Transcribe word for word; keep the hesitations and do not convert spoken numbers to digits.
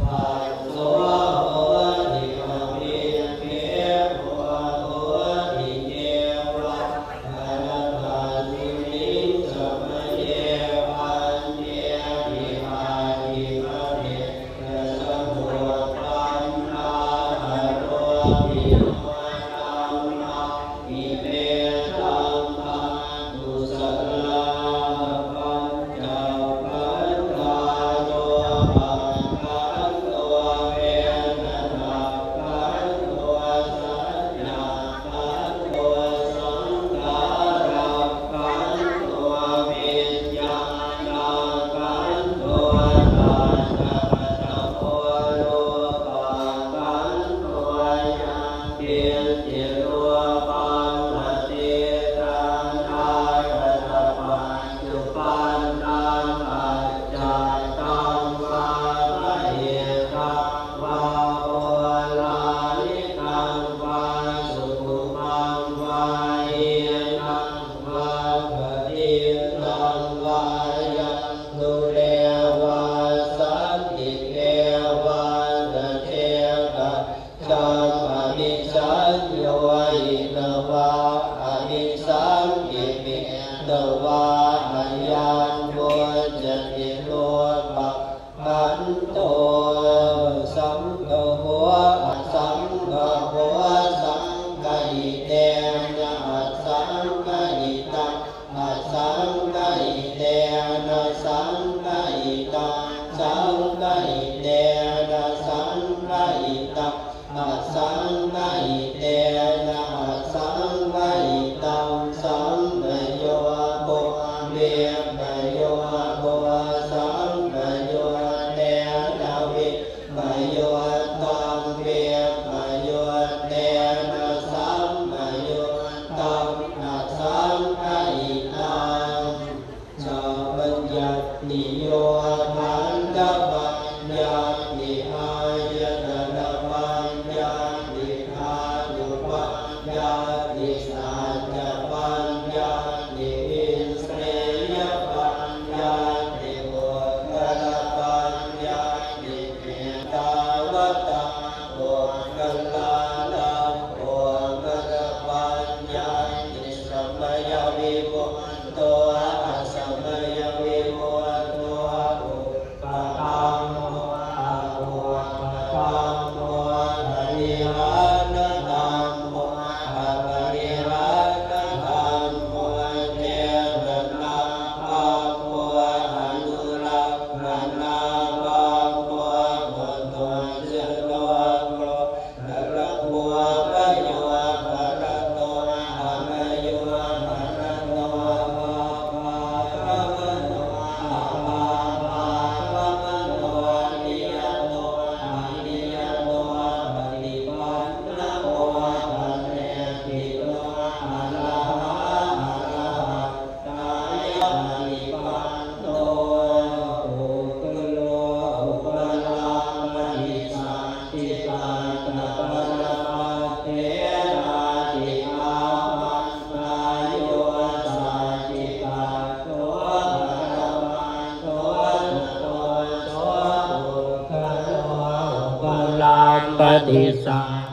Phasso hoti abhikkhepo bodhiyeva anattasmiṃ samaye paññe vihāri gahe ca samuppanno ārocino dhammā ime dhammā kusalā. Paccakkhandhā yo akhandho, vedanākhandho, saññākhandho, saṅkhārakkhandho, viññāṇakkhandho. Tattha katamo rūpākkhandho? Yaṃ kiñci rūpaṃ atītaṃ vā yadapaccuppannaṃ ajjhattaṃ vā bahiddhā vā oḷārikaṃ vā sukhumaṃ vā hīnaṃ vā paṭītaṃ vā yaṃ dūre vā santike vā tathekajjhaṃ abhisaññūhitvā abhisaṅkhipitvā ayaṃ vuccati rūpakkhandho. Saṅgaho asaṅgaho, saṅgahitena asaṅgahitaṃ, asaṅgahitena saṅgahitaṃ, saṅgahitena saṅgahitaṃ, asaṅgahitena asaṅgahitaṃ. Sampayogo vippayogo, sampayuttena vippayuttaṃ, vippayuttena sampayuttaṃ, asaṅgahitaṃ. Cha paññattiyo, khandhapaññatti, āyatanapaññatti, dhātupaññatti, saccapaññatti, indriyapaññatti, puggalapaññatti. Ettāvatā puggalānaṃ puggalapaññatti. Samayavimutto asamayavimutto, kuppakammo akuppakammo, parihānakam mo aparihānakammo, cetanākammo anurakkhanākammo, puthujjano gotrabhū bhayūparato abhayūparato, bhābhāgamano abhābhāgamano, niyato aniyato, paṭipannako apekkhi to, arahā arahattāya paṭipanno. Puggalo upalabbhati saccikaṭṭhaparamatthenāti. Ābhassā yo saccikaṭṭho paramattho, tato so puggalo upalabbhati sac